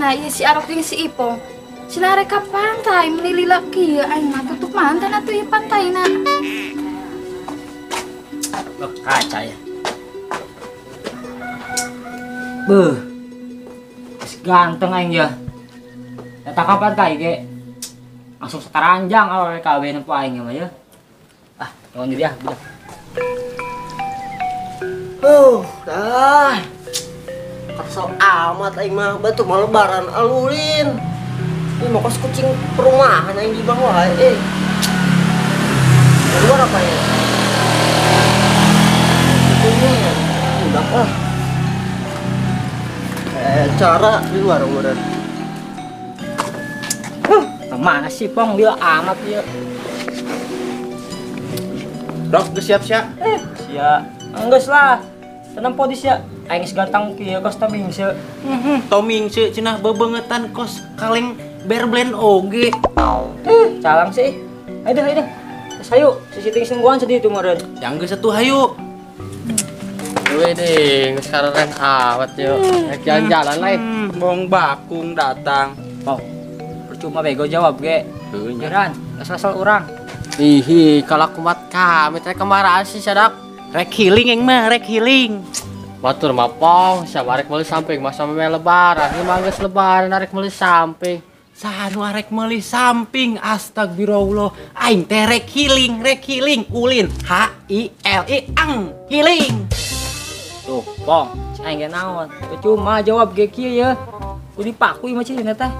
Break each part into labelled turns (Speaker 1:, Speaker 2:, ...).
Speaker 1: cenah ieu si Arok jeung si Ipong. Cenah rek ka pantai meuli lila kieu aing mah tutup mantan atuh ieu pantaina.
Speaker 2: Oh, kaca ya. Beuh. Geus ganteng aing ya. Eta ka pantai ge. Langsung setaranjang awewe kabeh nempo aing mah ya. Ah, tolong diri ah, budak.
Speaker 3: Dah. Kesel amat aing mah, batu mah lebaran alulin. Ini mau kos kucing perumahan aing di bawah eh. Keluar apa ya? Ini udah ah. Cara di luar umuran.
Speaker 2: Kemana sih Pong? Dia amat ya.
Speaker 4: Rok, geus siap sia?
Speaker 2: Sia. Enggeus lah. Tenang podis ya. Aing geus ganteng kieu kos toming se.
Speaker 4: Toming se cenah bebeungetan kos kaleng berblend oge.
Speaker 2: Calang sih. Ayo deh, ayo deh. Terus hayu, si Siti nungguan sedih itu meureun.
Speaker 4: Yang geus atuh hayu.
Speaker 5: Wih deh, geus kareren awet yuk. Rek jalan-jalan lah.
Speaker 4: Bong bakung datang.
Speaker 2: Oh, percuma bego jawab ge.
Speaker 5: Heuh nya.
Speaker 2: Beneran, asal-asal urang.
Speaker 5: Ihi, kalau kumat kami teh kemarahan sih sadak.
Speaker 4: Rek healing yang mah, rek healing.
Speaker 5: Batur mah pong, siapa rek meuli samping masa meh lebaran. Ieu mah geus lebaran arek meuli samping.
Speaker 4: Saha arek meuli samping, astagfirullah. Aing teh rek healing ulin. H I L I ang, healing.
Speaker 2: Tuh, pong, aing ge naon? Percuma jawab ge kieu ya. Kudu dipaku ieu mah ceunah teh.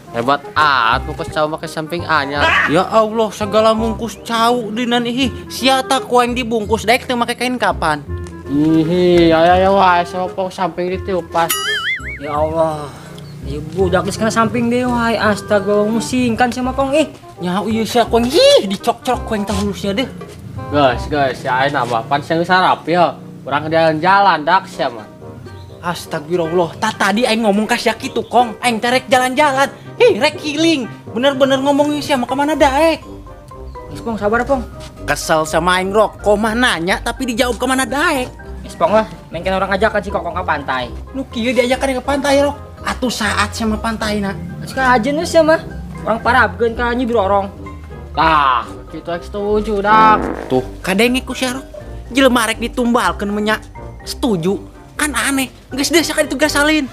Speaker 5: Hebat ah, bungkus cau make samping anyar.
Speaker 4: Ya Allah, segala mungkus cau dinan ih. Sia tak ku aing dibungkus daek teu make kain kapan.
Speaker 5: Ihi, aya wae sama pong samping ditiupas.
Speaker 2: Ya Allah. Ieu budak geus kena samping deui wae. Astaga, musingkan sama kong ih.
Speaker 4: Nyaho ieu sia ku aing ih dicok-cok ku aing tah hulusnya deh.
Speaker 5: Guys, guys, si aing nambah pan sing sarap ya. Urang jalan-jalan dak sia mah.
Speaker 4: Astagfirullah, tak tadi aing ngomong ka sia kitu kong, aing teh rek jalan-jalan. Hih, rek healing. Bener-bener ngomongin sia mau kemana daek.
Speaker 2: Geus Pong, sabar Pong.
Speaker 4: Kesel sama aing rok, komah nanya tapi dijawab kemana daek.
Speaker 2: Geus Pong lah, mengken orang ajakan si Kokong ke pantai.
Speaker 4: Nu kieu diajakan ke pantai rok. Atuh saat sama pantaina.
Speaker 2: Geus kajen geus sia mah. Urang parabkeun ka Nyi Birorong.
Speaker 5: Tah, kitu ek setuju dak.
Speaker 4: Tuh, kadenge ku sia rok. Jelema rek ditumbalkeun menya. Setuju. Kan aneh. Geus deh sia ka salin.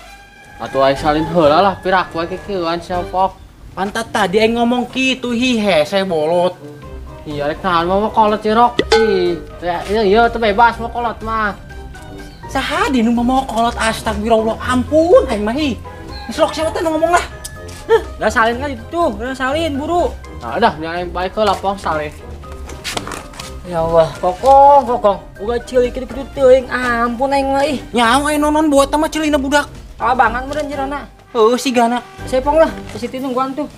Speaker 5: Atuh aing salin heula lah piraku we kikieuan sia Pok.
Speaker 4: Pantat tadi aing ngomong kitu hi hese bolot.
Speaker 5: Iya rek naon mah kolot cirok. Ih, iya iya teu bebas mau kolot mah.
Speaker 4: Saha di nu mau kolot astagfirullah ampun aing mah hi. Geus rok sia teh nu ngomong lah.
Speaker 2: Lah salin kan itu tuh, udah salin buru.
Speaker 5: Nah, dah nya aing bae heula Pong salin.
Speaker 2: Ya Allah, kokong, kokong. Uga ceulik kitu teuing, ampun aing mah ih.
Speaker 4: Nyaho aing nonon buat mah ceulina budak.
Speaker 2: Abangan meureun jerona.
Speaker 4: Heuh sigana.
Speaker 2: Sepong lah, ke situ nungguan tuh.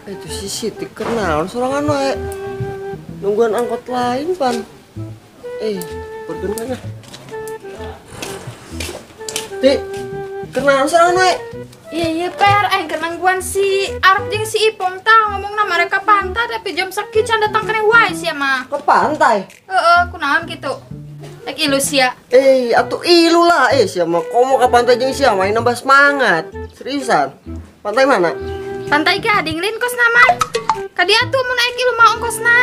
Speaker 3: Itu si Siti kenalan sorangan wae. Nungguan angkot lain pan. Pergen kan. Ti, kenalan sorangan wae.
Speaker 1: Iya iya per, aing keur nungguan si Arok jeung si Ipong tah ngomongna mereka pantai tapi jam sakieu can datang keneh wae sia mah.
Speaker 3: Ke pantai?
Speaker 1: Heeh, kunaon kitu? Rek ilu sia.
Speaker 3: Atuh ilu lah sia mah komo ka pantai jeung sia mah nambah semangat. Seriusan. Pantai mana?
Speaker 1: Pantai Gading lin kos nama. Ka dieu atuh mun aing ilu mah ongkosna.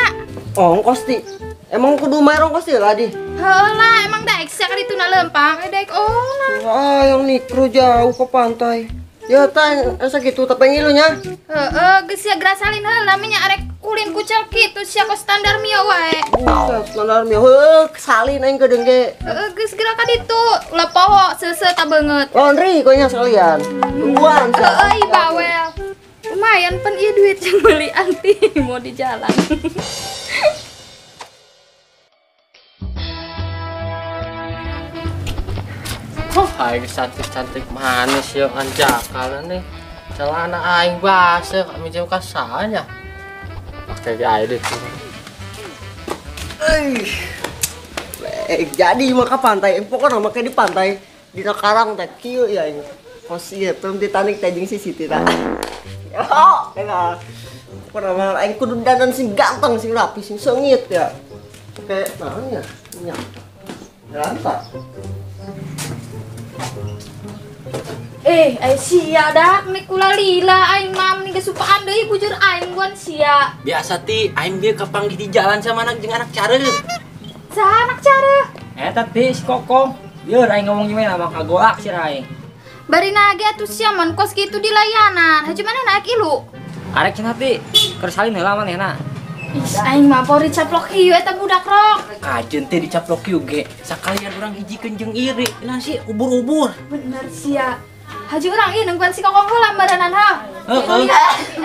Speaker 3: Ongkos ti. Emang kudu bayar ongkos ti lah di.
Speaker 1: Heeh lah, emang daek sia ka ditu na lempang, daek oh nah.
Speaker 3: Wah, yang nikro jauh ke pantai. Ya tah asa kitu teh pengilunya.
Speaker 1: Heeh, geus sia gerasalin heula nya arek ulin kucel kitu sia kos standar mio wae.
Speaker 3: Buset, standar mio. Heuh, salin aing geudeung ge.
Speaker 1: Heeh, geus geura ka ditu. Ulah poho seuseuh ta beungeut.
Speaker 3: Laundry konya sekalian. Tungguan.
Speaker 1: Heeh, ih bawel. Lumayan pen ieu duit yang beli anti mau di jalan.
Speaker 5: Oh, aing cantik-cantik manis ya anjakalan nih. Celana aing basah, minjem kasanya. Pakai air deh.
Speaker 3: Jadi mah ke pantai, pokoknya mah di pantai di Karang teh kieu ya aing. Kos ieu film Titanic teh jeung si Siti tah. Yo, dengar. Pokoknya mah aing kudu dandan sing ganteng, sing rapi, sing sengit ya. Kayak naon ya? Minyak. Ranta.
Speaker 1: Ai sia dak nih kula lila aing mam nih gesupaan deui bujur aing guan sia.
Speaker 4: Biasa ti aing dia kapanggih di jalan sama anak jeung anak care.
Speaker 1: Saha anak care?
Speaker 2: Eta ti si Kokong. Bieur aing ngomong gimana mah kagolak sih aing.
Speaker 1: Bari nage atuh sia man kos kitu di layanan. Haju maneh naik ilu.
Speaker 2: Arek cenah ti keur salin heula manehna.
Speaker 1: Ih, aing mah pori caplok ieu eta budak rok.
Speaker 4: Kajeun teh dicaplok ieu ge. Sakalian urang hijikeun jeung iri. Naon sih ubur-ubur.
Speaker 1: Bener sia. Haji urang ieu nungguan si Kokong heula baranan ha.
Speaker 4: Heeh.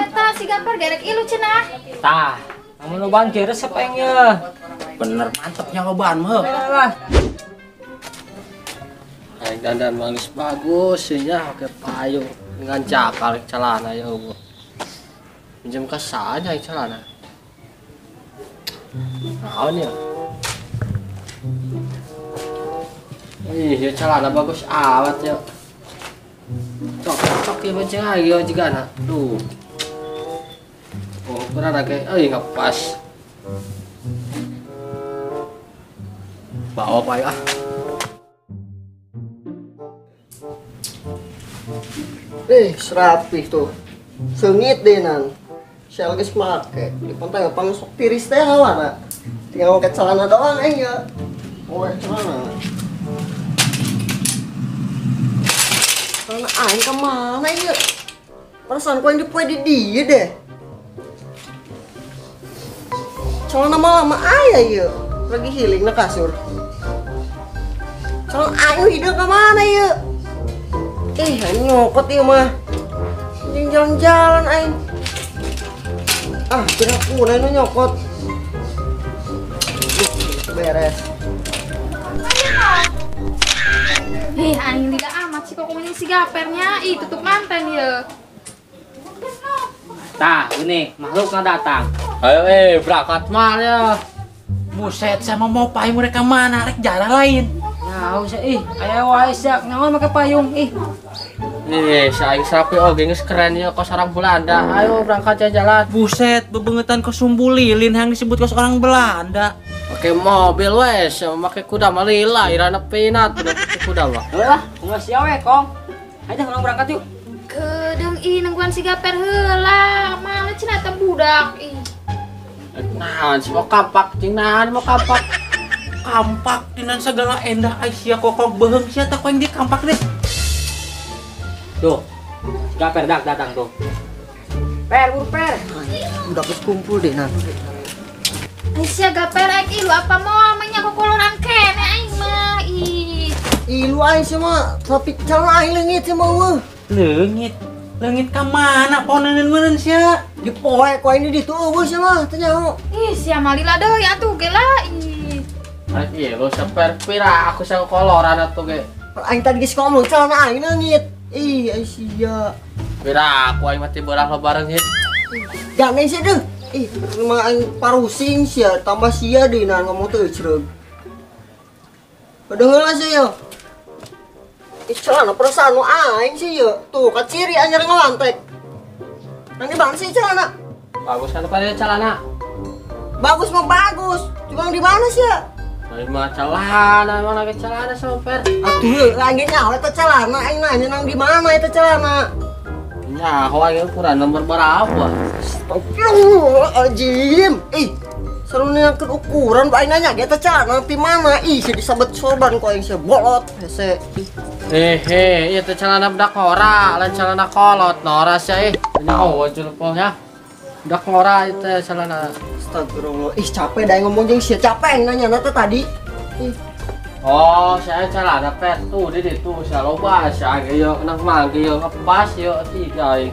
Speaker 1: Eta si Gapar gerek ilu cenah.
Speaker 2: Tah, lamun lobaan ge resep aing ye.
Speaker 4: Bener mantepnya lobaan mah.
Speaker 2: Lah.
Speaker 5: Aing dandan manis bagus nya pakai payung dengan cakal celana ya Allah. Pinjam ka saha aing celana. Naon ya? Ih, ya celana bagus amat ya. Cok ya bonceng lagi ya juga na. Tuh. Oh, kurang lagi. Eh, nggak pas. Bawa apa ya?
Speaker 3: Serapih tuh. Sengit deh nan. Sel geus make. Di pantai pang sok tiris teh hawana. Tinggal make celana doang aing ya. Oh, celana. Celana aing ke mana ya? Perasaan ku yang dipoe di dia deh. Celana malah mah aya ya. Lagi healing na kasur. Celana aing hideung ke mana ya? Aing nyokot ieu mah. Anjing jalan-jalan aing. Ah, kira aku nu nyokot. Beres.
Speaker 1: Aing tidak amat sih kok ini si Gapernya. Ih, tutup manten ya.
Speaker 2: Tah, ini makhluknya datang.
Speaker 5: Ayo berangkat mal ya.
Speaker 4: Buset, sama mau payung mereka mana? Rek jalan lain.
Speaker 2: Ya, usah ih, aya wae sia naon make payung ih.
Speaker 5: Nih, si aing sapi oge geus keren ya kos orang Belanda. Ayo berangkat aja jalan.
Speaker 4: Buset, bebengetan kos sumbu lilin yang disebut kos orang Belanda.
Speaker 5: Pakai mobil wes, make kuda mah lila, irana pinat pakai kuda mah.
Speaker 2: Heulah, kumaha sia we, Kong. Ayo urang berangkat yuk.
Speaker 1: Kedeung ih nungguan si Gaper heula. Mana cenah eta budak ih.
Speaker 5: Naon sih mau kampak jeung naon mau kampak.
Speaker 4: Kampak dinan segala endah ai sia kokok beuheung sia tah ku aing di kampak deh.
Speaker 2: Tuh, si Gaper dak datang tuh. Per, bur per.
Speaker 3: Udah geus kumpul deh nan.
Speaker 1: Ai sia Gaper ek ilu apa moal mah kokoloran kene aing mah ih.
Speaker 3: Ilu aing sia mah tapi celana aing leungit sia mah eueuh.
Speaker 4: Leungit. Leungit ka mana poneun-meureun sia?
Speaker 3: Di poe ku aing di ditu eueuh sia mah teu nyaho.
Speaker 1: Ih, sia mah lila deui atuh ge lah ih.
Speaker 5: Iya, lu seper pira aku sang koloran atuh ge.
Speaker 3: Aing tadi geus ngomong celana aing leungit. Ih, ai sia.
Speaker 5: Pira aku aing mati beurang lo bareng hit.
Speaker 3: Gandeng sia deuh. Ih, mah aing parusing sia, tambah sia deui nah ngomong teu cereug. Padahal heula sia ya. Ih, celana perasaan nu aing sih ya. Tuh, kaciri anyar ngelantek. Nang di mana sih celana?
Speaker 5: Bagus kan pada celana.
Speaker 3: Bagus mah bagus. Cuma di mana sih ya?
Speaker 5: Dari mana celana, mana ke celana sama per.
Speaker 3: Aduh, lagi nyawa itu celana, aing nanya nang di mana itu celana.
Speaker 5: Nyawa aing ukuran nomor berapa?
Speaker 3: Astagfirullahaladzim. Ih, seru nanya ukuran, aing nanya eta celana di mana? Ih, si disabet sorban kok aing sia bolot hese.
Speaker 5: Hehe, ieu teh celana budak ngora, lain celana kolot, nora sia ih. Nyawa jelupolnya. Budak ngora itu celana.
Speaker 3: Astagfirullah. Ih, capek dah ngomong jeung sia, capek aing nanya teh tadi. Ih.
Speaker 5: Oh, saya celana per tuh di ditu sia loba sia ge yo nang manggi yo ngepas yo tiga aing.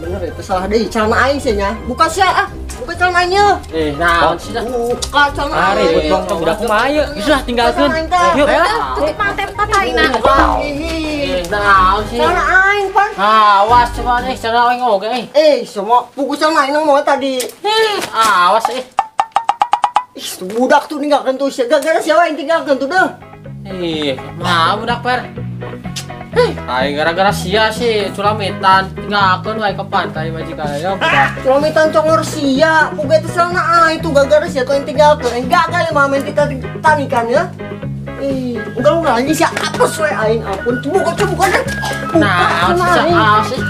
Speaker 3: Bener itu salah deui celana aing sia nya. Buka sia ah. Buka celana aing ye.
Speaker 5: Eh, naon sih dah?
Speaker 3: Buka celana aing.
Speaker 2: Ribut dong budak kumaha ieu.
Speaker 4: Geus lah tinggalkeun.
Speaker 3: Yuk.
Speaker 1: Tutup mata pataina.
Speaker 3: Ih,
Speaker 5: naon sih?
Speaker 3: Celana aing pan.
Speaker 5: Awas coba nih celana aing oge eh.
Speaker 3: Eh, semua buku celana aing mau tadi.
Speaker 5: Awas eh.
Speaker 3: Ih, budak tuh ninggalkeun tuh sia. Gara-gara siapa yang tinggalkeun tuh deh.
Speaker 5: Ih, mah budak per. Aing gara-gara sia sih culamitan tinggalkeun wae ke pantai majikan ya budak.
Speaker 3: Culamitan congor sia, puga itu celana aing tuh gara-gara sia tuh yang tinggalkeun. Aing gagal ya mamen kita tanikan ya. Ih, enggak anjing sia apes we aing ampun. Buka buka.
Speaker 5: Nah,
Speaker 3: Buka
Speaker 5: sih.